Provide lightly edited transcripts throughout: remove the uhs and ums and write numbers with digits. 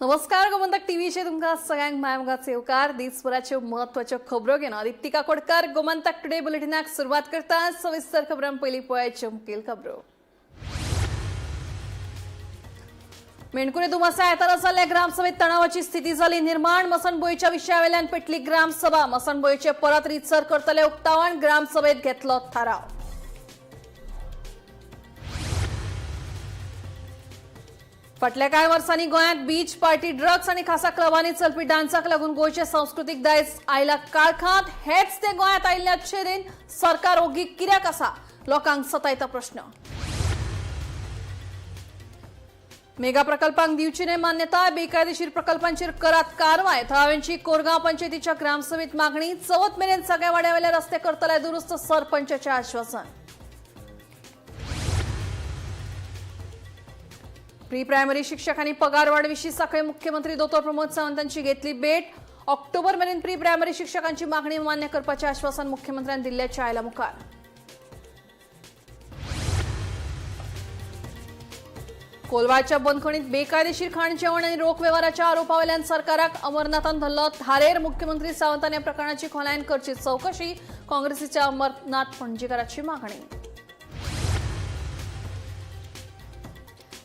नमस्कार, गोमंतक टीव्हीचे तुमकां सगळ्यांक मायमोगाचे येवकार. दिसभराच्यो म्हत्वाच्यो खबरो घेवन आदित्य काकोडकर गोमंतक टुडे बुलेटिनाक सुरवात करता. सविस्तर खबरां पयलीं पळयाच्यो मुखेल खबरो. मेणकुरे दुमासा आयतारा जाल्ल्या ग्रामसभेत तणावाची स्थिती जाली निर्माण. मसणभुंयेच्या विशयावेल्यान पेटली ग्रामसभा. मसणभुंयेचे परत रितसर करतले उक्तावण. ग्रामसभेत घेतलो थाराव. फाटल्या कांय वर्सांनी गोंयांत बीच पार्टी, ड्रग्स आनी खासा क्लबांनी चलपी डान्साक लागून गोंयचें संस्कृतीक दायज आयला काळखांत. हेच ते गोंयांत आयिल्ले अच्छे दिन. सरकार ओगी कित्याक आसा? लोकांक सतायता प्रश्न. मेगा प्रकल्पांक दिवची न्हय मान्यताय. बेकायदेशीर प्रकल्पांचेर करात कारवाय. थळाव्यांची कोरगांव पंचायतीच्या ग्रामसभेत मागणी. चवथ मेरेन सगळ्या वाड्यावेले रस्ते करतले दुरुस्त. सरपंचाचें आश्वासन. प्री प्रायमरी शिक्षकांनी पगारवाढ विशीं साखळे मुख्यमंत्री दोतोर प्रमोद सावंतांची घेतली भेट. ऑक्टोबर मेरेन प्री प्रायमरी शिक्षकांची मागणी मान्य करपाचें आश्वासन मुख्यमंत्र्यांनी दिल्ल्याचें आयला मुखार. कोलवाळच्या बंदखणीत बेकायदेशीर खाण जेवण आनी रोख वेव्हाराच्या आरोपावेल्यान सरकाराक अमरनाथान धरलो धारेर. मुख्यमंत्री सावंतान या प्रकरणाची खोलायेन करची चवकशी. काँग्रेसीच्या अमरनाथ पणजीकाराची मागणी.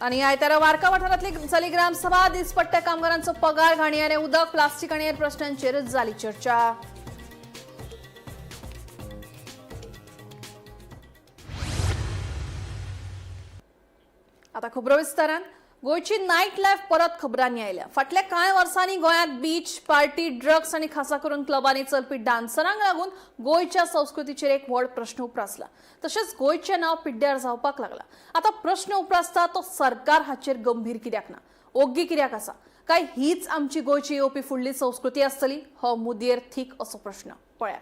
आणि आयतारा वारका वाठारातली जाली ग्रामसभा. दिसपट्ट्या कामगारांचो पगार, घाणयारे उदक, प्लास्टिक आनी हेर प्रश्नांचेर जाली चर्चा. आता खबरो विस्तारान. गोंयची नायट लायफ परत खबरांनी आयल्या. फाटल्या कांय वर्सांनी गोंयांत बीच पार्टी, ड्रग्स आनी खासा करून क्लबांनी चलपी डान्सरांक लागून गोंयच्या संस्कृतीचेर एक व्हड प्रश्न उप्रासला. तशेंच गोंयचें नांव पिड्ड्यार जावपाक लागला. आतां प्रश्न उप्रासता तो सरकार हाचेर गंभीर कित्याक ना? ओग्गी कित्याक आसा? काय हीच आमची गोंयची येवपी फुडली संस्कृती आसतली? हो मुदयेर थीक असो प्रश्न. पळयात.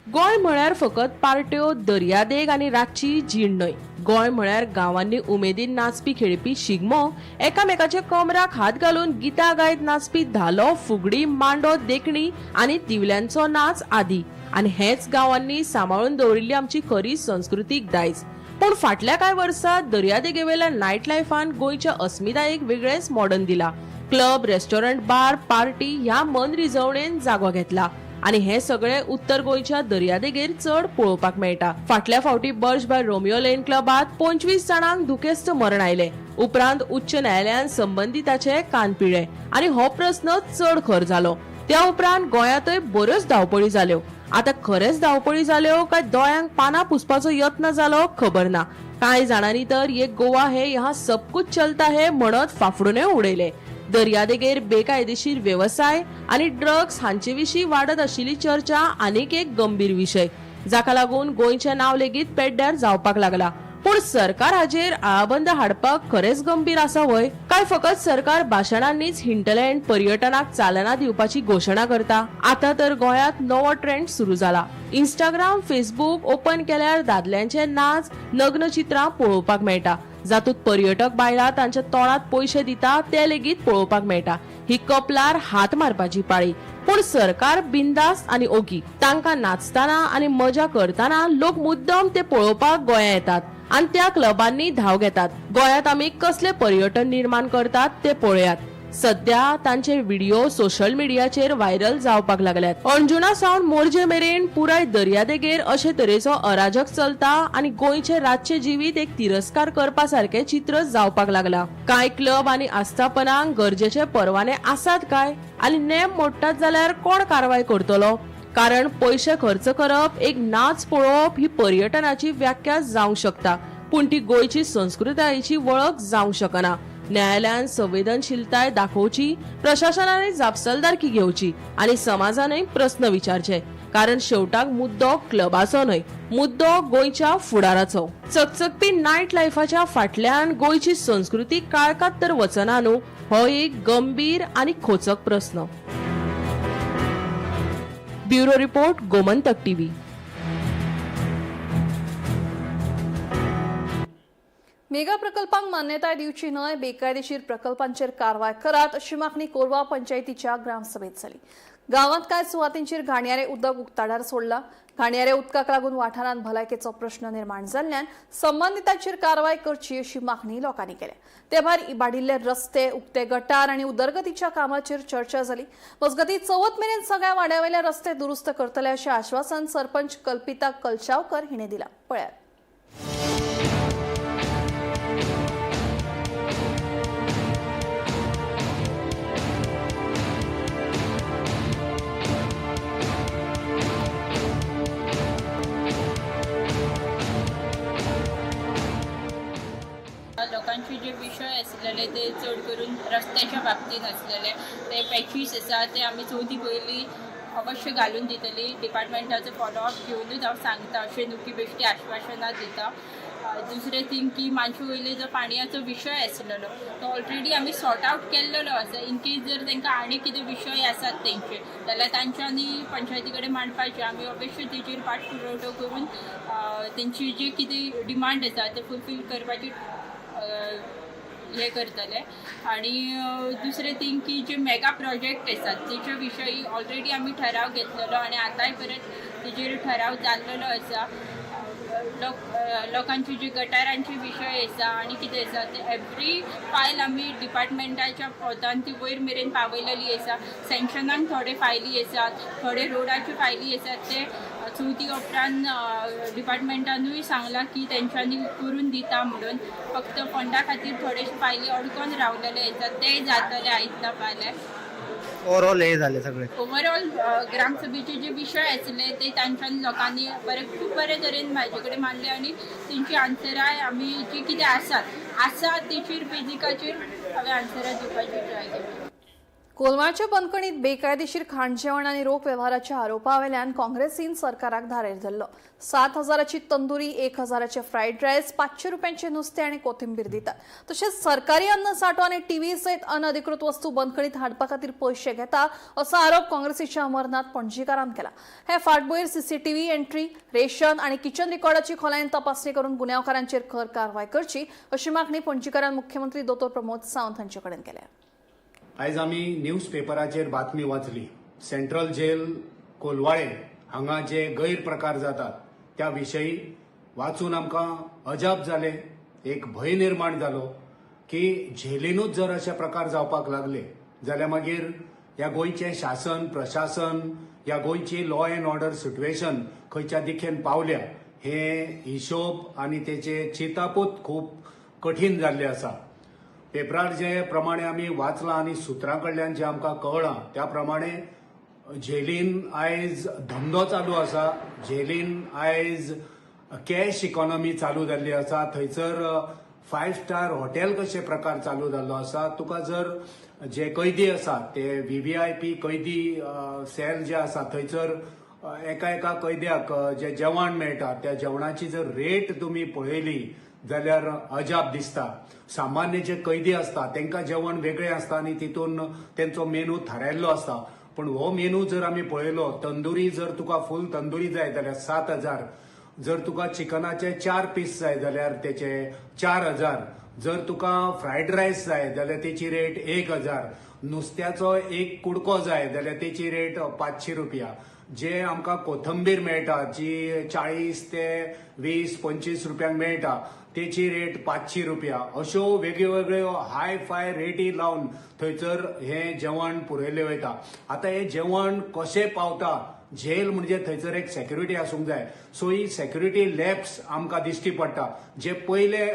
गोंय म्हळ्यार फकत पार्ट्यो, दर्यादेग आनी रातची जीण न्हय. गोंय म्हळ्यार गांवांनी उमेदीन नाचपी खेळपी शिगमो, एकामेकाच्या कमराक हात घालून गितां गायत नाचपी धालो, फुगडी, मांडो, देखणी आनी दिवल्यांचो नाच आदी. आनी हेच गांवांनी सांबाळून दवरिल्ली आमची खरी संस्कृतीक दायज. पूण फाटल्या कांय वर्सां दर्यादेगेवेल्या नायट लायफान गोंयच्या अस्मितायेक वेगळेंच मॉडर्न दिला. क्लब, रेस्टॉरंट, बार, पार्टी ह्या मनरिजवणेन जागो घेतला आनी हे सगळे उत्तर गोंयच्या दर्यादेगेर चड पळोवपाक मेळटा. फाटल्या फावटी बर्ज बाय रोमियो लेन क्लबात 25 जाणांक दुखेस्त मरण आयले. उपरांत उच्च न्यायालयान संबंदिताचे कान पिळ्ळे आनी हो प्रस्न चड खर जालो. त्या उपरांत गोंयांतय बऱ्योच धांवपळी जाल्यो. आता खरेंच धांवपळी जाल्यो काय दोळ्यांक पानां पुसपाचो यत्न जालो, खबर ना. कांय जाणांनी तर "ये गोवा है, यहाँ सब कुछ चलता है" म्हणत फाफडूनय उडयले. दर्यादेगेर बेकायदेशीर वेवसाय आनी ड्रग्स हांचे विशीं वाडत आशिल्ली चर्चा आनीक एक गंभीर विशय, जाका लागून गोंयचें नांव लेगीत पेड्ड्यार जावपाक लागला. पूण सरकार हाजेर आळाबंद हाडपाक खरेंच गंभीर आसा व्हय, काय फकत सरकार भाशणांनीच हिंटलँड पर्यटनाक चालना दिवपाची घोशणा करता? आता तर गोंयांत नवो ट्रेंड सुरू जाला. इंस्टाग्राम, फेसबूक ओपन केल्यार दादल्यांचे नाच, नग्न चित्रां पळोवपाक मेळटा, जातूंत पर्यटक बायलां तांच्या तोंडात पयशे दिता ते लेगीत पळोवपाक मेळटा. ही कपलार हात मारपाची पाळी. पूण सरकार बिंदास्त आनी ओगी. तांकां नाचतना आनी मजा करतना लोक मुद्दम ते पळोवपाक गोंया येतात आनी त्या क्लबांनी धांव घेतात. गोंयांत आमी कसले पर्यटन निर्माण करतात ते पळयात. सध्या तांचे व्हिडिओ सोशल मिडियाचेर व्हायरल जावपाक लागल्यात. अंजुणा सावन मोरजे मेरेन पुराय दर्यादेगेर अशे तरेचो अराजक चलता आनी गोंयचे रातचे जिवीत एक तिरस्कार करपा सारकें चित्र जावपाक लागला. कांय क्लब आनी आस्थापनांक गरजेचे परवाने आसात काय आनी नेम मोडटात जाल्यार कोण कारवाय करतलो? कारण पयशे खर्च करप, एक नाच पळोवप ही पर्यटनाची व्याख्या जावंक शकता, पूण ती गोंयची संस्कृतायेची वळख जावंक शकना. न्यायालयान संवेदनशीलताय दाखोवची, प्रशासनाने जापसालदारकी घेवची आनी समाजानय प्रस्न विचारचे. कारण शेवटाक मुद्दो क्लबाचो न्हय, मुद्दो गोंयच्या फुडाराचो. चकचकपी नायट लायफाच्या फाटल्यान गोंयची संस्कृती काळखात तर वचना न्हू, हो एक गंभीर आनी खोचक प्रस्न. Bureau report, Gomantak TV. Mega प्रकल्पांक मान्यताय दिवची न्हय, बेकायदेशीर प्रकल्पांचेर कारवाय करात अशी मागणी कोलवा पंचायतीच्या ग्रामसभेत जाली. गांवांत कांय सुवातींचेर घाणयारे उदक उक्ताडार सोडला. घाणयारे उदकाक लागून वाठारांत भलायकेचो प्रश्न निर्माण जाल्ल्यान संबंदितांचेर कारवाय करची अशी मागणी लोकांनी केल्या. ते भायर इबाडिल्ले रस्ते, उक्ते गटार आनी उदरगतीच्या कामाचेर चर्चा जाली. मजगतीं चवथ मेरेन सगळ्या वाड्यावेले रस्ते दुरुस्त करतले अशें आश्वासन सरपंच कल्पिता कलशावकर हिणें दिलां. पळयात. लोकांचे जे विशय आसलेले ते चड करून रस्त्याच्या बाबतीन आसलेले, ते पॅचीस आसा ते आमी चवथी पयलीं अवश्य घालून दितली. डिपार्टमेंटाचो फॉलोअप घेवनूच हांव सांगता अशें न्हू की बेश्टी आश्वासनां दिता. दुसरें थींग की मानशे वयले जो पाणयाचो विशय आसलेलो तो ऑलरेडी आमी सॉर्ट आवट केल्लेलो आसा. इन केस जर तांकां आनी कितें विशय आसात तेंचे जाल्यार तांच्यांनी पंचायती कडेन मांडपाचे. आमी अवश्य तेजेर पाठपुरवठो करून तेंची जी कितें डिमांड आसा ते फुलफील करपाची हे करतले. आणि दुसरें थिंग की जे मेगा प्रोजेक्ट आसात तेच्या विशयी ऑलरेडी आमी ठराव घेतलेलो आनी आतांय परत तेजेर ठराव जाल्लेलो आसा. लोकांचे जे गटारांचे विशय आसा आनी कितें आसा ते एवरी फायल आमी डिपार्टमेंटाच्या पोतान ती वयर मेरेन पावयलेली आसा. सँक्शनाक थोडे फायली आसात, थोडे रोडाच्यो फायली आसात, ते चवथी उपरांत डिपार्टमेंटानूय सांगलां की तेंच्यांनी करून दिता म्हणून. फक्त फंडा खातीर थोडेशे फायली अडकोन रावलेले आसात, ते जातले आयज ना फाल्यां. ओवरऑल हे झाले सगळे. ओवरऑल ग्रामसभेचे जे विशय आसले ते तांच्यान लोकांनी बरे खूब बरे तरेन म्हाजे कडेन मांडले आनी तेंची आन्सरां आमी जी कितें आसात आसा तेचेर बेजिकाचेर हांवें आन्सरां दिवपाची ट्राय केली. कोलवाळच्या बंदखणीत बेकायदेशीर खाण जेवण आनी रोख वेव्हाराच्या आरोपावेल्यान काँग्रेसीन सरकाराक धारेर धरलो. 7,000ची तंदुरी, 1,000चे फ्रायड रायस, 500 रुपयांचे नुस्तें आनी कोथिंबीर दितात. तशेंच सरकारी अन्न सांठो आनी टीव्ही सयत अनधिकृत वस्तू बंदखणीत हाडपा खातीर पयशे घेता असो आरोप काँग्रेसीच्या अमरनाथ पणजीकारान केला. हे फाटभुंयेर सीसीटीव्ही एंट्री, रेशन आनी किचन रिकॉर्डाची खोलायेन तपासणी करून गुन्यांवकारांचेर खर कारवाय करची अशी मागणी पणजीकारान मुख्यमंत्री दोतोर प्रमोद सावंत हांचे कडेन केल्या. आयज आमी न्यूज पेपराचेर बातमी वाचली. सेंट्रल जेल कोलवाळे हांगा जे गैरप्रकार जातात त्या विशयी वाचून आमकां अजाप जालें. एक भंय निर्माण जालो की झेलीनूच जर अशे प्रकार जावपाक लागले जाल्यार मागीर ह्या गोंयचें शासन, प्रशासन, ह्या गोंयची लॉ एन्ड ऑर्डर सिट्युएशन खंयच्या दिकेन पावल्या हे हिशोब आनी तेचे चिंतापूच खूब कठीण जाल्लें आसा. पेपरार जे प्रमाणे आमी वाचलां आनी सुत्रां कडल्यान जें आमकां कळ्ळां त्या प्रमाणे झेलीन आयज धंदो चालू आसा. झेलीन आयज कॅश इकॉनॉमी चालू जाल्ली आसा. थंयसर 5 स्टार हॉटेल कशे प्रकार चालू जाल्लो आसा. तुका जर जे कैदी आसा ते VVIP कैदी सेल जे आसा थंयसर एका एका कैद्याक जे जेवण मेळटा त्या जेवणाची जर रेट तुमी पळयली जाल्यार अजाप दिसता. सामान्य जे कैदी आसता तांकां जेवण वेगळें आसता आनी तितून तेंचो मेनू थारायल्लो आसता. पूण हो मेनू जर आमी पळयलो, तंदुरी जर तुका फूल तंदुरी जाय जाल्यार 7,000, जर तुका चिकनाचे 4 पीस जाय जाल्यार तेचे 4,000, जर तुका फ्रायड रायस जाय जाल्यार तेची रेट 1,000, नुस्त्याचो एक कुडको जाय जाल्यार तेची रेट 500 रुपया. जे आमकां कोथंबीर मेळटा जी 40 ते 20-25 रुपयांक मेळटा तेची रेट 500 रुपया. अश्यो वेगळ्यो हाय फाय रेटी लावन थंयसर हें जेवण पुरयलें वयता. आतां हें जेवण कशें पावता? झेल म्हणजे थंयसर एक सेक्युरिटी आसूंक जाय. सो ही सेक्युरिटी लॅप्स आमकां दिश्टी पडटा. जे पयले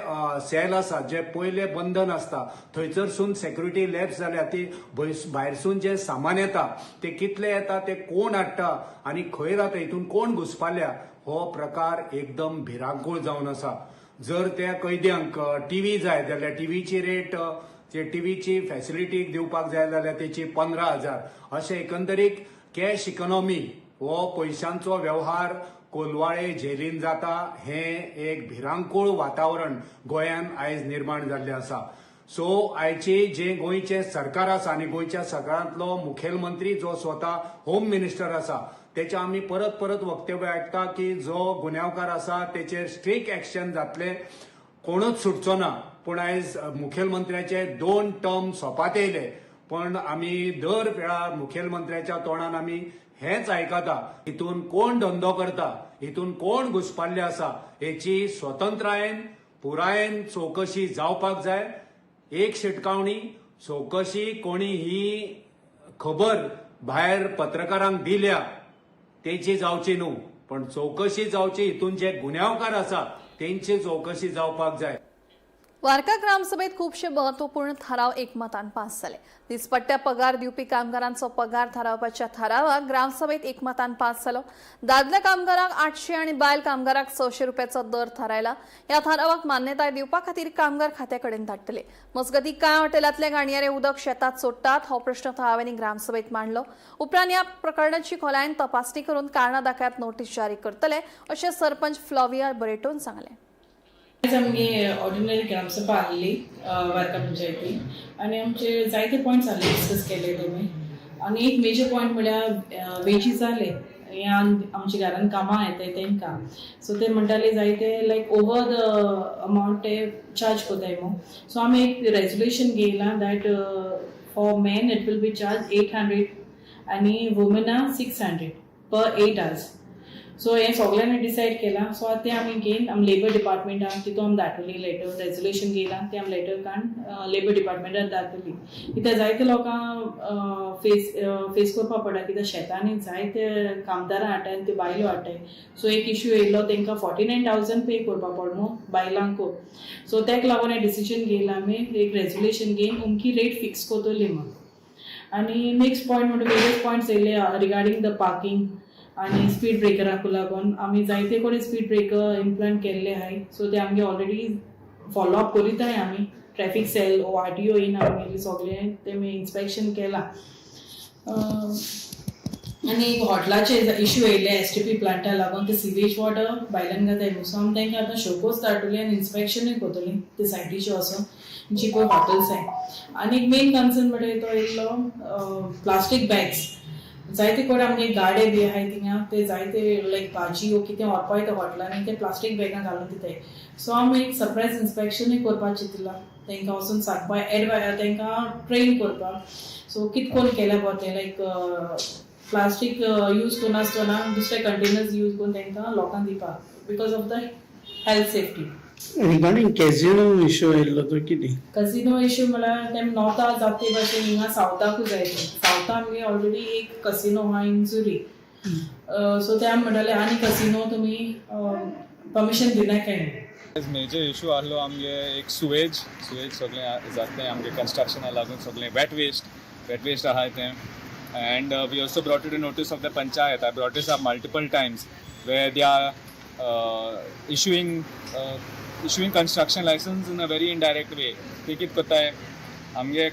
सेल आसा, जे पयले बंधन आसता थंयसरसून सेक्युरिटी लॅप्स जाल्या ती भायरसून जे सामान येता ते कितले येता, ते कोण हाडटा आनी खंय रावता, हितून कोण घुसपाल्या, हो प्रकार एकदम भिरांकूळ जावन आसा. जर त्या कैद्यांक टीव्ही जाय जाल्यार टीव्हीची रेट, जे टीव्हीची फॅसिलिटी दिवपाक जाय जाल्यार तेची 15,000. अशें एकंदरीत कॅश इकॉनॉमी हो पयशांचो वेव्हार कोलवाळे झेलीन जाता. हें एक भिरांकूळ वातावरण गोंयान आयज निर्माण जाल्लें आसा. सो आयची जे गोंयचें सरकार आसा आनी गोंयच्या सरकारांतलो मुखेलमंत्री जो स्वता होम मिनिस्टर आसा तेच्या आमी परत परत वक्तव्य आयकता की जो गुन्यांवकार आसा तेचेर स्ट्रीक एक्शन जातलें. कोणूच सुटचो ना. पूण आयज मुखेलमंत्र्याचे 2 टर्म सोंपात येयले, पण आमी दर वेळार मुखेलमंत्र्याच्या तोंडान आमी हेंच आयकता, हितून कोण धंदो करता, हितून कोण घुसपाल्ले आसा हेची स्वतंत्रायेन पुरायेन चवकशी जावपाक जाय. एक शिटकावणी, चवकशी कोणी ही खबर भायर पत्रकारांक दिल्या तेची जावची न्हू, पण चवकशी जावची, हितून जे गुन्यांवकार आसा तेंची चवकशी जावपाक जाय. वार्का ग्रामसभेत खूबशे महत्वपूर्ण थाराव एकमतान पास जाले. दिसपट्ट्या पगार दिवपी कामगारांचो पगार थारावपाच्या थारावाक ग्रामसभेत एकमतान पास जालो. दादल्या कामगारांक 800 आनी बायल कामगारांक 600 रुपयाचो दर थारायला. ह्या थारावाक मान्यताय दिवपा खातीर कामगार खात्या कडेन धाडटले. मजगतीं कांय हॉटेलांतले घाणयारे उदक शेतांत सोडटात हो प्रश्न थळाव्यांनी ग्रामसभेत मांडलो. उपरांत ह्या प्रकरणाची खोलायेन तपासणी करून कारणां दाखयात नोटीस जारी करतले अशें सरपंच फ्लॉविया बरेटोन सांगलें. आयज आमगे ऑर्डिनरी ग्रामसभा आहली वार्का पंचायती आनी आमचे जायते पॉयंट्स आहले डिस्कस केले तेमी. आनी एक मेजर पॉयंट म्हळ्यार वेजीस जाले हे आमच्या घरान कामां येताय तेंकां. सो ते म्हणटाले जायते लायक ओवर the amount ते चार्ज कोताय मू. सो आमी एक resolution घेयलां that for men it will be charge 800 आनी वुमनां 600 पर 8 आवर्स. सो हें सगल्यांनी डिसायड केलां. सो आतां तें आमी घेवन आमी लेबर डिपार्टमेंटान तितून आमी धाडटली लेटर, रेजोल्युशन घेयलां तें आमी लेटर काडून लेबर डिपार्टमेंटान धाडटली. कित्याक जायते लोकांक फेस फेस करपा पडटा, कित्याक शेतांनी जायते कामदारां हाडटाय आनी त्यो बायलो हाडटाय. सो एक इश्यू येयलो तेंकां 49,000 पे करपा पडलो न्हू बायलांकू. सो तेका लागून हें डिसिजन घेयलां आमी, एक रेजोल्युशन घेवन अमकी रेट फिक्स कोतोली म्हूण. आनी नेक्स्ट पॉयंट म्हणटा वेरियस पॉयंट्स येयले रिगार्डींग the parking आनी स्पीड ब्रेकराक लागून. आमी जायते कडेन स्पीड ब्रेकर इम्प्लांट केल्ले आहाय. सो ते आमगे ऑलरेडी फॉलो अप करीताय आमी. ट्रॅफिक सेल ओ RTO येवन आमगेले सगळे तेमी इन्स्पेक्शन केलां. आनी हॉटलाचे इश्यू येयले STP प्लांटा लागून, ते सिवेज वॉटर भायल्यान घाताय न्हू. सो आमी तांकां आतां शोकोज धाडटली आनी इन्स्पेक्शनूय करतली ते सायटीचे वचोन जी पळय हॉटेल्स आहाय. आनी एक मेन कन्सर्न म्हणटा तो येयल्लो प्लास्टीक बॅग्स. जायते कडेन आमगे गाडे बी आहाय थिंगा, ते जायते लायक भाजी वो कितें व्हरपा येता हॉटेलांनी ते प्लास्टीक बॅगां घालून दिताय. सो आमी एक सरप्रायज इन्स्पेक्शनूय करपाक चिंतलां, तांकां वचून सांगपा एडवाय तांकां ट्रेन करपाक. सो कित कोन्न केल्यार बरें तें लायक प्लास्टीक यूज करनासतना दुसरे कंटेनर्स यूज करून तांकां लोकांक दिवपाक because of the health safety. Regarding casino issue येयल्लो तो कितें? कसिनो इश्यू म्हळ्यार तेम नॉर्था जाता ते भाशेन हिंगा सावथाकूय जाय ते. सावथा आमगे ऑलरेडी एक कसिनो आहा इंजुरी. सो ते आमी म्हणटाले आनी कसिनो तुमी परमिशन दिनाकाय. मेजर इशू आहलो आमगे एक सुवेज, सुवेज सगळें जाता आमगे कन्स्ट्रक्शना लागून सगळें वेट वेस्ट आहाय तें. And we also brought it to notice of the panchayat. I brought this up multiple times where they are issuing construction license in a very indirect way. ते कितें करताय आमगे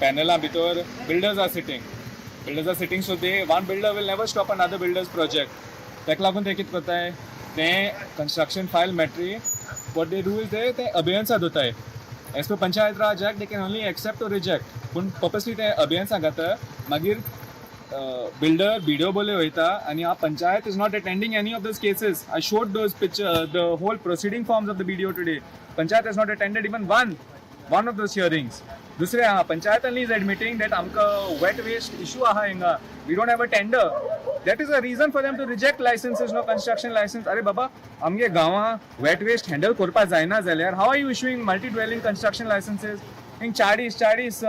पॅनला भितर builders are sitting, so they one builder will never stop another builder's project. ताका लागून ते कितें करताय, तें कन्स्ट्रक्शन फायल मेळटरी what they do is they ते अबेयन्सा दवरताय. As per Panchayat Raj Act, they can only accept or reject, पूण पर्पसली ते अबेयन्सा घाता. मागीर बिल्डर बीडीओ बोले वयता आनी हा panchayat is not attending any of those cases. I showed those picture, the whole proceeding forms of the BDO today. Panchayat has not attended even one of those hearings. दुसरें आहा, panchayat only is admitting that आमकां wet waste issue आहा हिंगा, we don't have a tender. That is a reason for them to reject licenses, no construction license. अरे बाबा, आमगे गांवां wet waste handle करपा जायना जाल्यार how are you issuing multi dwelling construction licenses? हिंग 40 40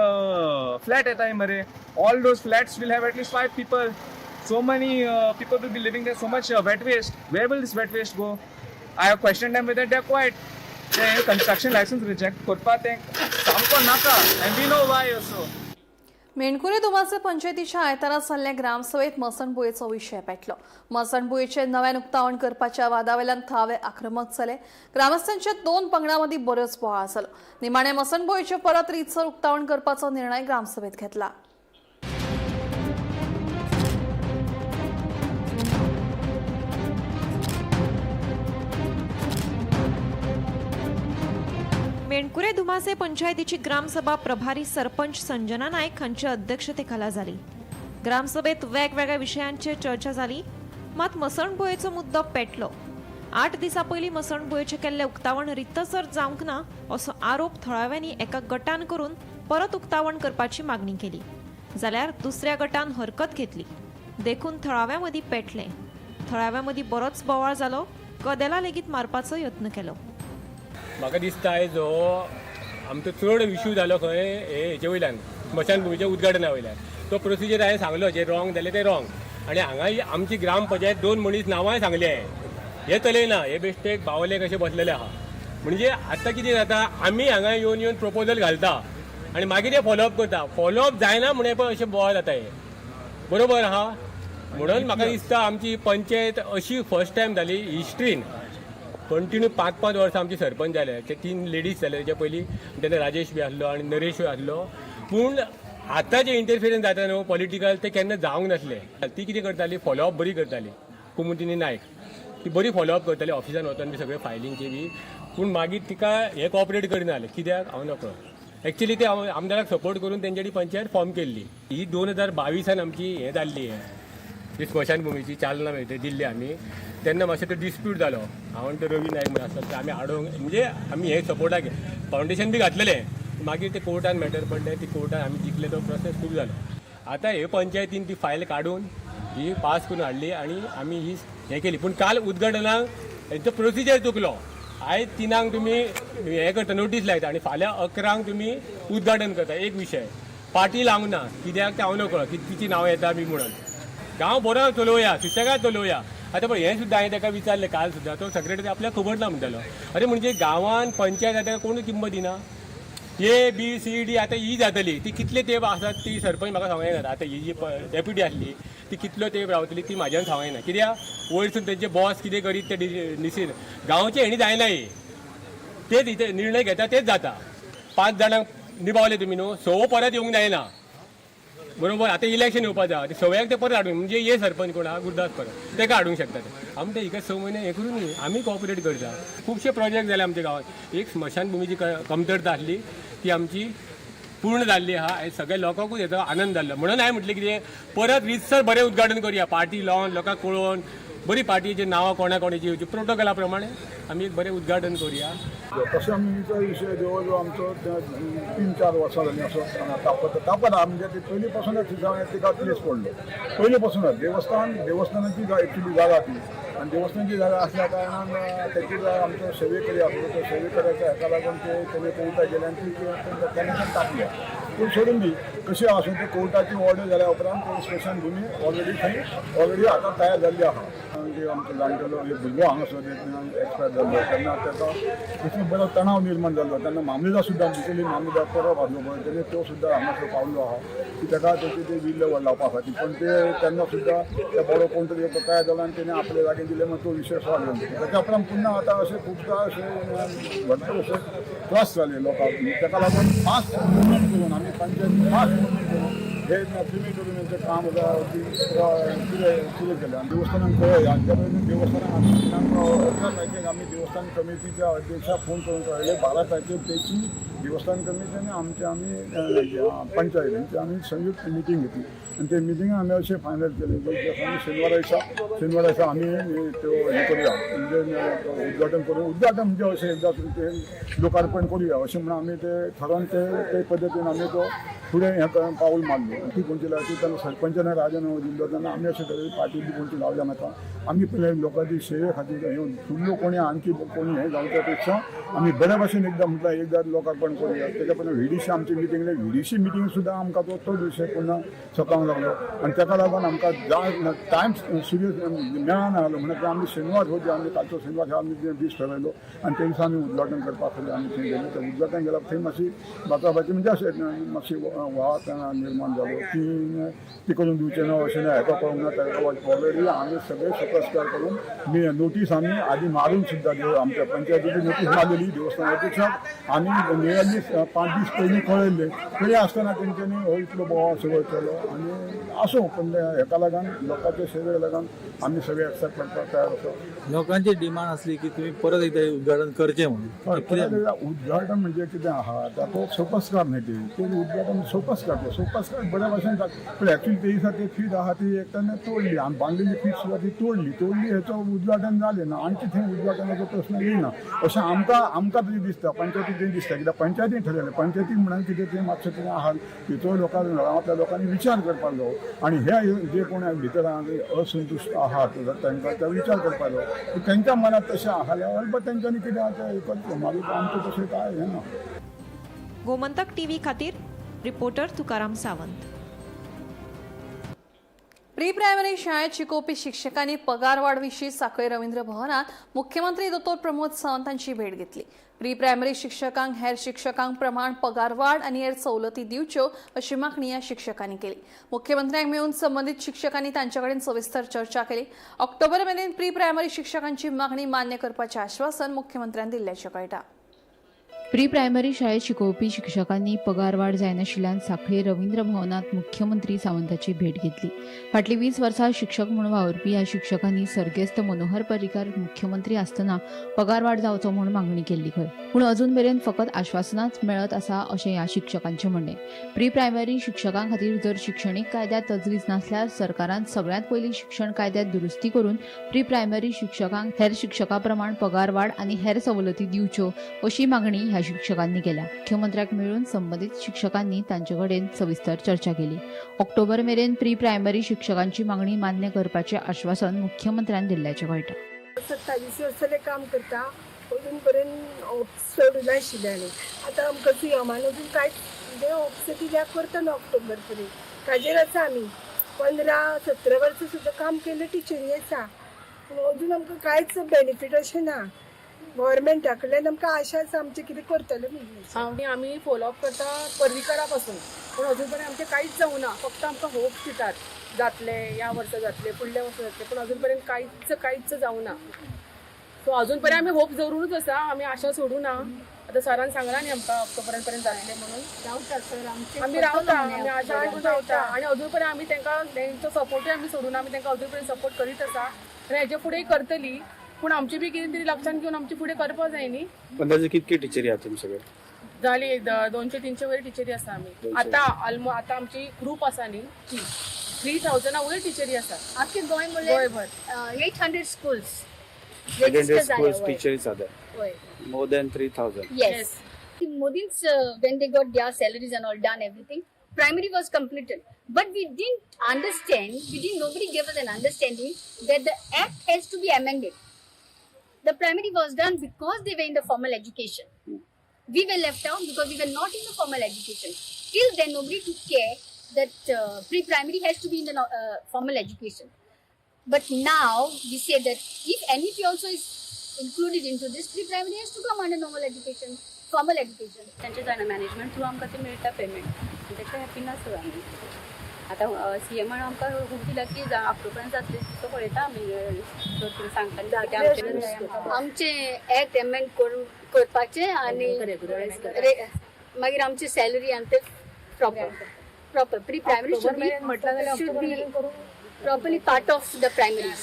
फ्लॅट येताय मरे. All those flats will have at least five people. So many people will be living there, so much wet waste. Where will this wet waste go? I have questioned them with it, they're quiet. ते construction license reject करपा तें सामको नाका and we know why also. Menkure Dumase पंचायतीच्या आयतारा जाल्ल्या ग्रामसभेत मसणभुंयेचो विशय पेटलो. मसणभुंयेचें नव्यान उक्तावण करपाच्या वादावेल्यान थळावे आक्रमक जाले. ग्रामस्थांच्या दोन पंगडां मदीं बरोच बोवाळ जालो. निमाणे मसणभुंयेचें परत रितसर उक्तावण करपाचो निर्णय ग्रामसभेत घेतला. मेणकुरे धुमासे पंचायतीची ग्रामसभा प्रभारी सरपंच संजना नाईक हांच्या अध्यक्षतेखाला झाली. ग्रामसभेत वेगवेगळ्या विशयांचेर चर्चा जाली, मात मसणभुंयेचो मुद्दो पेटलो. 8 दिसां पयलीं मसणभुंयेचें केल्लें उक्तावण रितसर जावंक ना असो आरोप थळाव्यांनी एका गटान करून परत उक्तावण करपाची मागणी केली, जाल्यार दुसऱ्या गटान हरकत घेतली. देखून थळाव्यां मदीं पेटलें. थळाव्यां मदीं बरोच बोवाळ जालो. कदेला लेगीत मारपाचो यत्न केलो. म्हाका दिसता आयज हो आमचो चड इशू जालो खंय हे हेचे वयल्यान, स्मशानभुमीच्या उद्घाटना वयल्यान. तो प्रोसिजर हांवें सांगलो, जे रॉंग जालें ते रॉंग. आनी हांगा आमची ग्रामपंचायत 2 मनीस नांवांय सांगले हे चलयना, हे बेश्टे बावले कशे बसलेले आहा. म्हणजे आतां कितें जाता, आमी हांगा येवन येवन प्रपोजल घालता आनी मागीर ते फॉलोअप करता. फॉलोअप जायना म्हणून पळय अशें बोवाळ जाता. हे बरोबर आहा म्हणून म्हाका दिसता आमची पंचायत अशी फर्स्ट टायम जाली हिस्ट्रीन. कंटिन्यू 5-5 वर्सां आमचे सरपंच जाले, ते 3 लेडीज जाले तेच्या पयलीं, तेन्ना राजेश बी आसलो आनी नरेशूय आसलो. पूण आतां जे इंटरफिरन्स जाता न्हू पॉलिटिकल, ते केन्ना जावंक नासले. ती कितें करताली, फॉलोअप बरी करताली. कुमुदिनी नायक ती बरी फॉलोअप करताली, ऑफिसान वचोन बी सगळे फायलींगचे बी. पूण मागीर तिका हे कॉपरेट करिना जालें, कित्याक हांव नकळो. एक्चुली ते आमदाराक सपोर्ट करून तेंच्यानी पंचायत फॉर्म केल्ली. ही 2022 आमची हें जाल्ली, ही स्मशानभुमीची चालना मेळटा दिल्ली आमी. तेन्ना मातशें तो डिस्प्यूट जालो. हांव आनी तो रवी नायक म्हणून आसता, आमी हाडूंक म्हणजे आमी हे सपोर्टाक फावंडेशन बी घातलेलें. मागीर ते कोर्टान मॅटर पडलें, ती कोर्टान आमी जिखले, तो प्रोसेस खूब जालो. आतां हे पंचायतीन ती फायल काडून ही पास करून हाडली आनी आमी ही हें केली. पूण काल उद्घाटनाक हेंचो प्रोसिजर चुकलो. आयज 3 तुमी हें करता, नोटीस लायता आनी फाल्यां 11 तुमी उद्घाटन करता. एक विशय पार्टी लावंक ना, कित्याक तें हांव नकळो, की तिची नांव येता बी म्हणून. गांव बरो चलोवया, सुशेगाद चलोवया. आतां पळय हें सुद्दां हांवें ताका विचारलें काल सुद्दां, तो सेक्रेटरी आपल्याक खबर ना म्हणटालो. अरे म्हणजे गांवान पंचायत आतां कोण किंमत दिना. ए बी सी डी आतां ही जातली, ती कितले तेंप आसात ती सरपंच म्हाका सांगूं येना. आतां ही जी डेप्युटी आसली ती कितलो तेंप रावतली ती म्हाज्यान सांगूं येना, कित्याक वयरसून तेंचे बॉस कितें करीत ते डिसिजन गांवचे हेणी जायना. हे तेच इथे निर्णय घेता तेच जाता. 5 जाणांक निभावले तुमी न्हू, 6 परत येवंक जायना. बरोबर, आतां इलेक्शन येवपा जाय, ते 6व्याक ते परत हाडूंक म्हणजे हे सरपंच कोण आहा गुरदास परत तेका हाडूंक शकता. ते आमी ते हिका 6 म्हयने हें करून न्ही आमी कॉपरेट करता. खुबशे प्रोजेक्ट जाले आमच्या गांवांत. एक स्मशानभुमीची कमतरता आसली ती आमची पूर्ण जाल्ली आहा. आनी सगळ्या लोकांकूच हेचो आनंद जाल्लो. म्हणून हांवें म्हटलें कितें, परत रितसर बरें उद्घाटन करुया, पार्टी लावन लोकांक कळोवन बरी पार्टीची नांवां कोणा कोणाची येवची प्रोटोकॉला प्रमाणे आमी एक बरें उद्घाटन करुया. तशें आमी विशय जवळ जवळ आमचो 3-4 वर्सां जालीं असो तापत तापत आहा. म्हणजे ती पयलीं पासूनच तिका प्लेस पडलो, पयलीं पासूनच देवस्थान देवस्थानाची एक्चुली जागा ती, आनी देवस्थानाची जागा आसल्या कारणान तेची आमचो सेवेकरी आसलो, तो सेवेकऱ्याच्या हेका लागून ते तेणे कोर्टाक गेले आनी ती तेन्ना तापल्या. पूण सोडून दी, कशी आसूं ते कोर्टाची ऑर्डर जाल्या उपरांत स्मशानभुमी ऑलरेडी थंय ऑलरेडी आतां तयार जाल्ली आहा. म्हणजे आमचो जाणटेलो एक भुरगो हांगासर एक्सपायर जाल्लो तेन्ना ताका तितलो बरो तणाव निर्माण जाल्लो. तेन्ना मामलेदार सुद्दां भितरली मामलेदार परब आसलो पळय, तेणे तो सुद्दां हांगासर पावलो आहा की ताका तेची ते विल्ल लावपा खातीर. पण ते तेन्ना सुद्दां त्या बरो कोण तरी एक तयार जालो आनी तेणे आपल्या जागे दिले, मागीर तो विशय सॉल्व जालो. ताच्या उपरांत पुन्हा आतां अशें खुबदां अशें भरपूर अशे त्रास जाले लोकांक. ताका लागून फास्ट मुवमेंट करून आमी पंचायत फास्ट मुवमेंट करून हे क्रिमेटोरियमाचें काम सुरू केलें. आनी देवस्थानाक कळयलें आनी त्या पयलीं देवस्थानाक आमी दिनांक 11 तारखेक आमी देवस्थान कमिटीच्या अध्यक्षाक फोन करून कळयलें. 12 तारखेक तेची देवस्थान कमिटी आनी आमची आमी पंचायत हेंची आमी संयुक्त मिटींग घेतली. आनी ते मिटिंगान आमी अशें फायनल केलें की आमी शेनवारा दिसा आमी त्यो हें करुया, म्हणजे उद्घाटन करून, उद्घाटन म्हणजे अशें एकदां तें लोकार्पण करुया अशें म्हणून आमी ते थारोवन ते पद्दतीन आमी तो फुडें हें पावल मारलो. ती खंयची लायची तेन्ना सरपंचान राजिनामो दिल्लो. तेन्ना आमी अशें थारयलें पार्टी बी खंयची लावया नाका, आमी पयलीं लोकांची सेवे खातीर येवन फुडलो कोणी आणखी कोणी हें जावच्या पेक्षा आमी बऱ्या भाशेन एकदां म्हटल्यार एकदां लोकार्पण करुया. तेच्या पयलीं व्हीडीसी आमची मिटींग, व्हीडीसी मिटींग सुद्दां आमकां तो विशय पुन्हा सतावंक लागलो. आनी ताका लागून आमकां टायम सिरियस मेळना जालो. म्हणल्यार आमी शेनवार हो जे आमी कालचो शेनवार हो आमी दीस ठरयलो आनी ते दिसा आमी उद्घाटन करपा खातीर आमी थंय गेले. ते उद्घाटन गेल्या थंय मातशी बाचाबाची म्हणजे अशें मातशी वाद निर्माण जालो की ती करून दिवचें ना अशें ना, हेका कळूंक ना ताका. ऑलरेडी आमी सगळे सकस्कार करून मी नोटीस आमी आदी मारून सुद्दां आमच्या पंचायतीची नोटीस मारलेली देवस्थानापेक्षा आमी एटलिस्ट 5 दीस पयलीं कळयल्लें तरी आसतना तेंच्यांनी हो इतलो बोवाळ सगळो केलो. आनी आसूं, पण हेका लागून लोकांच्या सेवेक लागून आमी सगळे एक्सेप्ट करपाक तयार आसा. लोकांची डिमांड आसली की तुम्ही परत एकदा उद्घाटन करचें म्हणून. हय, परत एकदा उद्घाटन म्हणजे कितें आहा, ताका सोपस्कार न्ही ती ते उद्घाटन सोपस्कार, ते सोपस्कार बऱ्या भाशेन जाता. पूण एक्चुअली ते दिसा ती फीट आहा ती एकट्याने तोडली आनी बांदलेली फीट सुद्दां ती तोडली. तोडली हेचो उद्घाटन जालें ना, आणखी थंय उद्घाटनाचो प्रश्न येयना अशें आमकां आमकां तरी दिसता. पंचायती तें दिसता कित्याक पंचायतीन ठरयलें, पंचायतीन म्हणून कितें तें मातशें कितें आहा तेचो लोकां गांवांतल्या लोकांनी विचार करपाक जावो आनी हे जे कोण भितर असंतुश्ट आहात तांकां ते विचार करपाक जावो. तेंच्या मनात तशें आहा जाल्यार अल्बत तेंच्यांनी कितें आहा तें करचें, मागीर आमचें तशें कांय हें ना. गोमंतक टीव्ही खातीर reporter Tukaram Sawant. Pre primary शाळेत शिकोवपी शिक्षकांनी पगारवाढ विशीं साखळी रवींद्र भवनात मुख्यमंत्री दोतोर प्रमोद सावंत हांची भेट घेतली. प्री प्रायमरी शिक्षकांक हेर शिक्षकांक प्रमाण पगारवाढ आनी हेर सवलती दिवच्यो अशी मागणी ह्या शिक्षकांनी केली. मुख्यमंत्र्यांक मेळून संबंदीत शिक्षकांनी तांचे कडेन सविस्तर चर्चा केली. ऑक्टोबर मेरेन प्री प्रायमरी शिक्षकांची मागणी मान्य करपाचें आश्वासन मुख्यमंत्र्यान दिल्ल्याचें कळटा. प्री प्रायमरी शाळेत शिकोवपी शिक्षकांनी पगारवाढ जायनाशिल्ल्यान साखळी रवींद्र भवनात मुख्यमंत्री सावंताची भेट घेतली. फाटलीं 20 वर्सां शिक्षक म्हूण वावुरपी ह्या शिक्षकांनी सर्गेस्त मनोहर पर्रीकार मुख्यमंत्री आसतना पगारवाढ जावचो म्हूण मागणी केल्ली खंय, पूण अजून मेरेन फकत आश्वासनाच मेळत आसा अशें ह्या शिक्षकांचें म्हणणें. प्री प्रायमरी शिक्षकां खातीर जर शिक्षणीक कायद्यांत तजवीज नासल्यार सरकारान सगळ्यांत पयलीं शिक्षण कायद्यांत दुरुस्ती करून प्री प्रायमरी शिक्षकांक हेर शिक्षकां प्रमाण पगारवाढ आनी हेर सवलती दिवच्यो अशी मागणी ह्या शिक्षकांनी केल्या. मुख्यमंत्र्याक मेळून संबंदीत शिक्षकांनी तांचे कडेन सविस्तर चर्चा केली. ऑक्टोबर मेरेन प्री प्रायमरी शिक्षकांची मागणी मान्य करपाचें आश्वासन मुख्यमंत्र्यान दिल्ल्याचें कळटा. 27 वर्सां काम करता, अजून पर्यंत होप्स सोडूं नाशिल्लें आनी आतां आमकां सीएमान अजून कांयच म्हणजे होप्स कित्याक करता ना ऑक्टोबर पर्यंत ताजेर आसा. आमी 15-17 वर्सां सुद्दां काम केल्ले टिचरी आसा, पूण अजून आमकां कांयच बेनिफीट अशें ना. गव्हर्मेंटा कडल्यान आमकां आशा आसा आमचें कितें करतलें म्हणून. आनी आमी फॉलोअप करता पर्रीकारा पासून, पूण अजून पर्यंत आमचें कांयच जावना. फक्त आमकां होप दितात जातलें, ह्या वर्सा जातलें, फुडल्या वर्सा जातलें, पूण अजून पर्यंत कांयच कांयच जावना. सो अजून पर्यंत आमी होप दवरूनच आसा, आमी आशा सोडूं ना. आतां सरान सांगलां न्ही आमकां ऑक्टोबरा पर्यंत जातलें म्हणून. रावता सर आमचें, आमी रावता, आमी आशा आयकून रावता आनी अजून पर्यंत आमी तांकां तेंचो सपोर्टूय आमी सोडूना. आमी तांकां अजून पर्यंत सपोर्ट करीत आसा आनी हेजे फुडें करतली, पूण आमची बी कितें तरी लक्षांत घेवन आमची फुडें करपाक जाय न्ही. अंदाजे कितके टिचरी आहात तुमचे कडेन? जाली 200-300 वयर टिचरी आसा आमी आतां. ऑलमोस्ट आतां आमची ग्रूप आसा न्ही ती 3000 वयर टिचरी आसा. आख्खे गोंय म्हणल्यार गोंयभर 800 स्कूल्स. 800 स्कूल्स टिचरीस आहात, वय. More than 3000. Yes. Modi's when they got their salaries and all done, everything, primary was completed. But we didn't understand, we didn't, nobody gave us an understanding that the act has to be amended. The primary was done because they were in the formal education. We were left out because we were not in the formal education. Till then, nobody took care that pre-primary has to be in the formal education. But now we say that if NEP also is included into this, pre-primary has to come under normal education, formal education. तांचे जायना management through आमकां ते मेळटा payment, ताका happy ना sir आमी. आतां सीएमान आमकां खूब दिला की ऑक्टोबरान जातलें, सो पळयता आमी सर कितें सांगता कितें आमचें. आमचे एक्ट अमेंड करून करपाचें आनी मागीर आमची सॅलरी आनी ते proper pre primary should be properly part of the primary.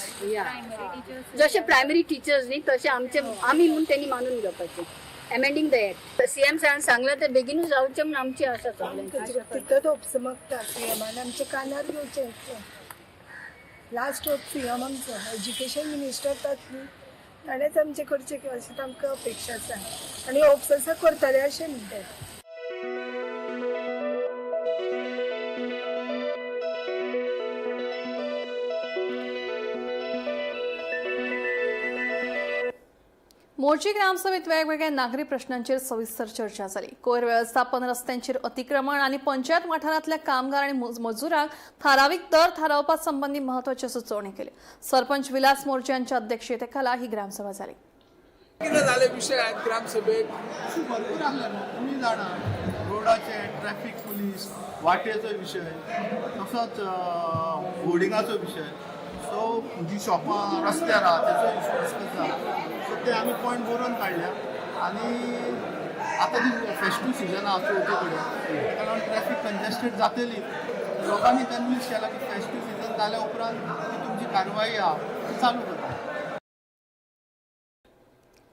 जशे प्रायमरी टिचर्स न्ही तशे आमचे आमी म्हूण तेणी मानून घेवपाचें. अमेंडींग the act CM सरान सांगलां तें बेगीनूच जावचें म्हूण आमची आशा सगळ्यांची. तितलोच होप्स मागता सीएमान आमच्या कानार घेवचें. लास्ट होप सीएम आमचो, एज्युकेशन मिनिस्टर तात न्ही, ताणेंच आमचें करचें अशें आमकां अपेक्षा आसा आनी होप्स आसा करतले अशें म्हणटात. मोरजी ग्रामसभेत वेगवेगळ्या नागरी प्रश्नांचेर सविस्तर चर्चा जाली. कोयर वेवस्थापन, रस्त्यांचेर अतिक्रमण आनी पंचायत वाठारांतल्या कामगार आनी मजुरांक थारावीक दर थारावपा संबंदी महत्वाच्यो सुचोवणी केल्यो. सरपंच विलास मोरजे यांच्या अध्यक्षतेखाला ही ग्रामसभा जाली. कितें जालें विशय आहेत ग्रामसभेत भरपूर आसले न्हू, तुमी जाणा रोडाचे, ट्रॅफिक पुलीस, वाटेचो विशय, तसोच होर्डिंगाचो विशय, सो जी शॉपां रस्त्यार आहा तेचो इशू डिस्कस जाला. सो ते आमी पॉयंट बरोवन काडल्या आनी आतां ती फेस्टीव सिजन आहा चवथी कडेन, ताका लागून ट्रॅफिक कंजेस्टेड जातली. लोकांनी कन्विन्स केला की फेस्टीव सिजन जाल्या उपरांत ती तुमची कारवाई आहा ती चालू करता.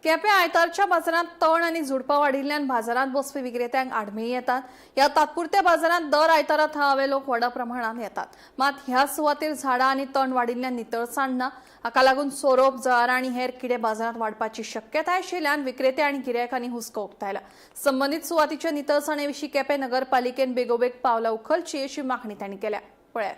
केपें आयतारच्या बाजारांत तण आनी झुडपां वाडिल्ल्यान बाजारांत बसपी विक्रेत्यांक आडमेळी येतात. ह्या तात्पुरत्या बाजारांत दर आयतारा थळावे लोक व्हडा प्रमाणात येतात. मात ह्या सुवातेर झाडां आनी तण वाडिल्ल्यान नितळसाण ना. हाका लागून सोरोप, जळारां आनी हेर किडे बाजारांत वाडपाची शक्यताय आशिल्ल्यान विक्रेते आनी गिरायकांनी हुस्को उक्तायला. संबंदीत सुवातीच्या नितळसाणे विशीं केपें नगरपालिकेन बेगोबेग पावलां उखलची अशी मागणी तांणी केल्या. पळयात.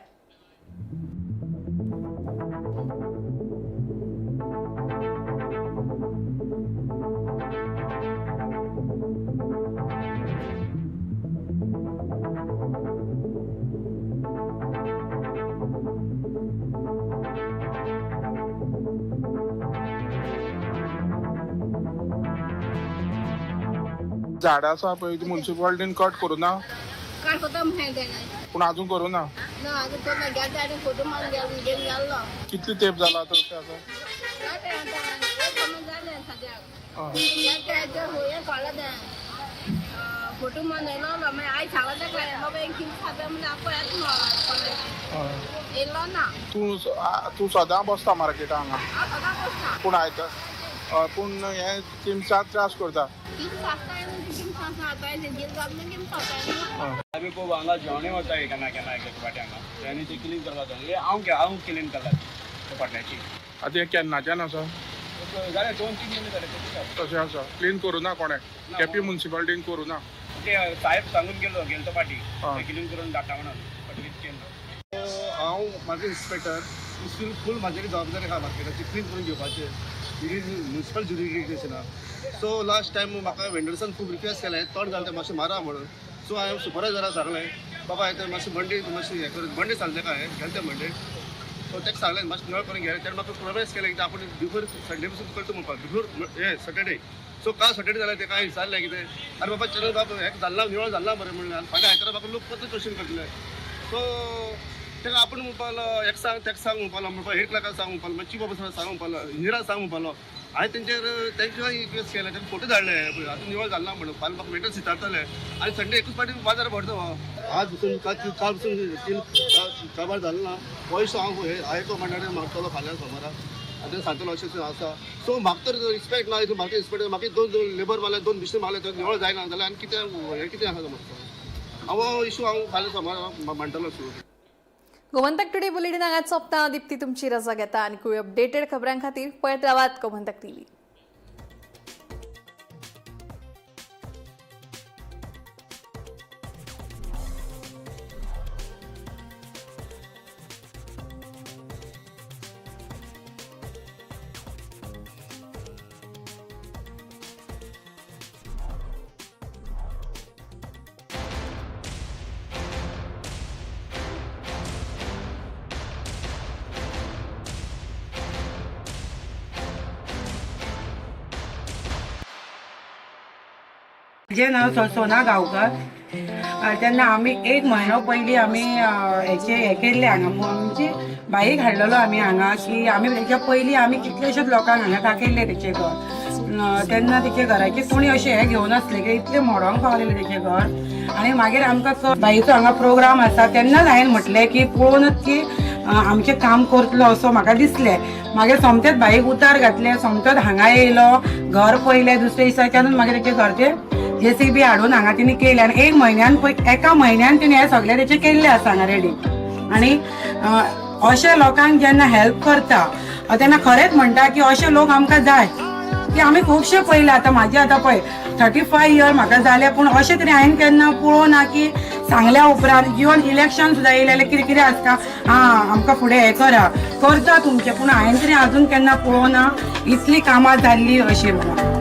झाडां आसा पळय ती मुन्सिपालिटीन कट करूं ना? काड कोता माहिती. पूण अजून करूं ना? ना, अजून कोण गेले, फोटो मारून घेवन गेल्लो. कितले तेंप जाला आतां तशें आसा? जालें सद्याक कळ्ळें तें, फोटो मारून येयलो. मागीर आयज सांगला तेका, बाबा एक कितें खाता म्हणल्यार आपो येता म्हणून येयलो ना. तूं तूं सदां बसता मार्केटां हांगा? हांव सदां बसता. पूण आयतार पूण हे तिनसांज त्रास करता. आमी खूब हांगा जेवणूय वता केन्ना केन्ना एक एक फावटी हांगा आनी ते क्लीन करपाक जाय. हांव हांव क्लीन करता ते फाटल्याची. आतां हें केन्नाच्यान आसा? जालें 2-3 म्हयने जाले. तशें आसा. क्लीन करूं ना कोणें? केपी मुन्सिपालिटीन करूं ना? ते साहेब सांगून गेलो गेलो तो फाटी क्लीन करून धाडटा म्हणून, बट कितें केलें ना. हांव मार्केट इन्स्पेक्टर, फूल म्हाजेर जबाबदारी आहा मार्केटाची क्लीन करून घेवपाचें. It is municipal jurisdiction आहा. सो लास्ट टायम म्हाका वेंडर्सान खूब रिक्वेस्ट केलें, तण जालें तें मातशें मारा म्हणून. सो हांवें सुपरवायजराक सांगलें, बाबा हें मातशें मंडे मातशें हें कर, मंडे सांगलें तेका हांवें, गेले ते मंडे. सो ताका सांगलें मातशें निवळ करून घे. तेणें म्हाका प्रोमीस केलें की आपूण बिफोर संडे पसून करता म्हणपाक, बिफोर हे सॅटर्डे. सो काल सॅटर्डे जालें, तेका हांवें विचारलें कितें, आरे बाबा चलो बाबा हें जाल्लां निवळ जाल्लां बरें म्हणलें, आनी फाल्यां आयतारा म्हाका लोक परत क्वेश्चन करतले. सो तेका आपूण म्हणपाक लागलो, एक सांग तेका सांग म्हणपाक लागलो, म्हणपाक हेड क्लर्काक सांग म्हणपाक लागलो, चीफ ऑफिसराक सांग म्हणपाक लागलो, इंजिनियराक सांग म्हणपाक लागलो. हांवें तेंचेर तेंकां रिक्वेस्ट केलें, तेणें फोटो धाडले, आतां निवळ जाल्लां म्हणून. फाल्यां म्हाका वेंडर्स विचारतले आनी संडे एकूच फावटी बाजार भरता हो. आज पसून काल पसून तीन काबार जालो ना पयसो. हांव हाय कमांडार मागतलो फाल्यां सोमारा आनी तें सांगतलो अशें अशें आसा. सो म्हाका तर रिस्पेक्ट ना, म्हाका रिस्पेक्ट, म्हाका 2 लेबर मारले, 2 मिशन मारले, तर निवळ जायना जाल्यार आनी कितें हें कितें आसा म्हाका. हांव इशू हांव फाल्यां सोमारा मांडटलो. गोमंतक टुडे बुलेटिन हांगाच सोंपता. दीप्ती तुमची रजा घेता आनी अपडेटेड खबरां खातीर पळयत रावात गोमंतक टीव्ही. म्हजें नांव सोना गांवकर. तेन्ना आमी 1 म्हयनो पयलीं आमी हेचे हें केल्लें हांगा, आमची बाईक हाडलेलो आमी हांगा, की आमी तेच्या पयलीं आमी कितलेशेच लोकांक हांगा दाखयल्लें तेचें घर. तेन्ना तेच्या घराचें कोणी अशें हें घेवन आसलें की इतलें मोडोंक पावलेलें तेचें घर. आनी मागीर आमकां बाईचो हांगा प्रोग्राम आसा तेन्नाच हांवें म्हटलें की पळोवनच की आमचें काम करतलो असो म्हाका दिसलें. मागीर सोमतेच बाईक उतार घातलें, सोमतेच हांगा येयलो, घर पळयलें. दुसऱ्या दिसाच्यानूच मागीर तेचें घर तें जेसीबी हाडून हांगा तिणें केलें. आनी एका म्हयन्यान तिणें हें सगळें तेचें केल्लें आसा हांगा रेडी. आनी अशे लोकांक जेन्ना हेल्प करता तेन्ना खरेंच म्हणटा की अशे लोक आमकां जाय, की आमी खुबशे पळयले. आतां म्हाजे आतां पळय 35 इयर म्हाका जाले, पूण अशें तरी हांवें केन्ना पळोवना ना की सांगल्या उपरांत इवन इलेक्शन सुद्दां येयलें जाल्यार कितें कितें आसता, आं आमकां फुडें हें करा करता तुमचें, पूण हांवें तरी आजून केन्ना पळोवना इतली कामां जाल्लीं अशीं म्हणून.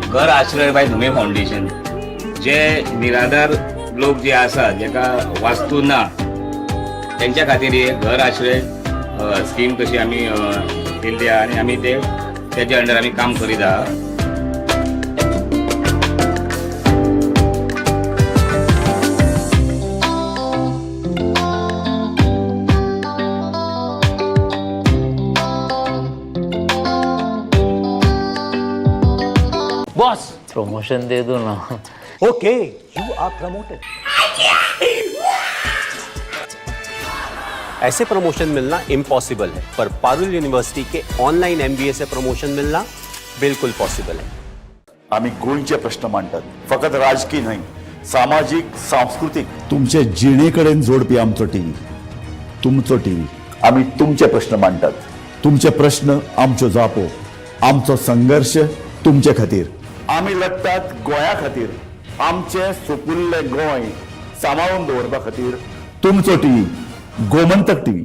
घर आश्रय बाय धुमे फाउंडेशन जे निराधार लोक जे आसा जेका वास्तू ना तेंच्या खातीर हे घर आश्रय स्कीम कशी आमी दिल्ली आहा आनी आमी ते तेज्या अंडर आमी काम करीत आहा. बॉस, प्रमोशन दे दो ना. Okay, you are promoted. ऐसे प्रमोशन मिलना इम्पॉसिबल है, पर पारुल यूनिवर्सिटी के ऑनलाइन एमबीए से प्रमोशन मिलना बिल्कुल पॉसिबल है. आमी गोंयचे प्रश्न मांडटात, फकत राजकी न्हय, सामाजीक, सांस्कृतीक. तुमचे जिणे कडेन जोडपी आमचो टीव्ही, तुमचो टीव्ही. आमी तुमचे प्रश्न मांडटात. तुमचे प्रश्न आमच्यो जापो, आमचो संघर्श तुमचे खातीर. आमी लडटात गोंया खातीर, आमचें सुपुल्लें गोंय सांबाळून दवरपा खातीर. तुमचो टीव्ही, गोमंतक टीव्ही.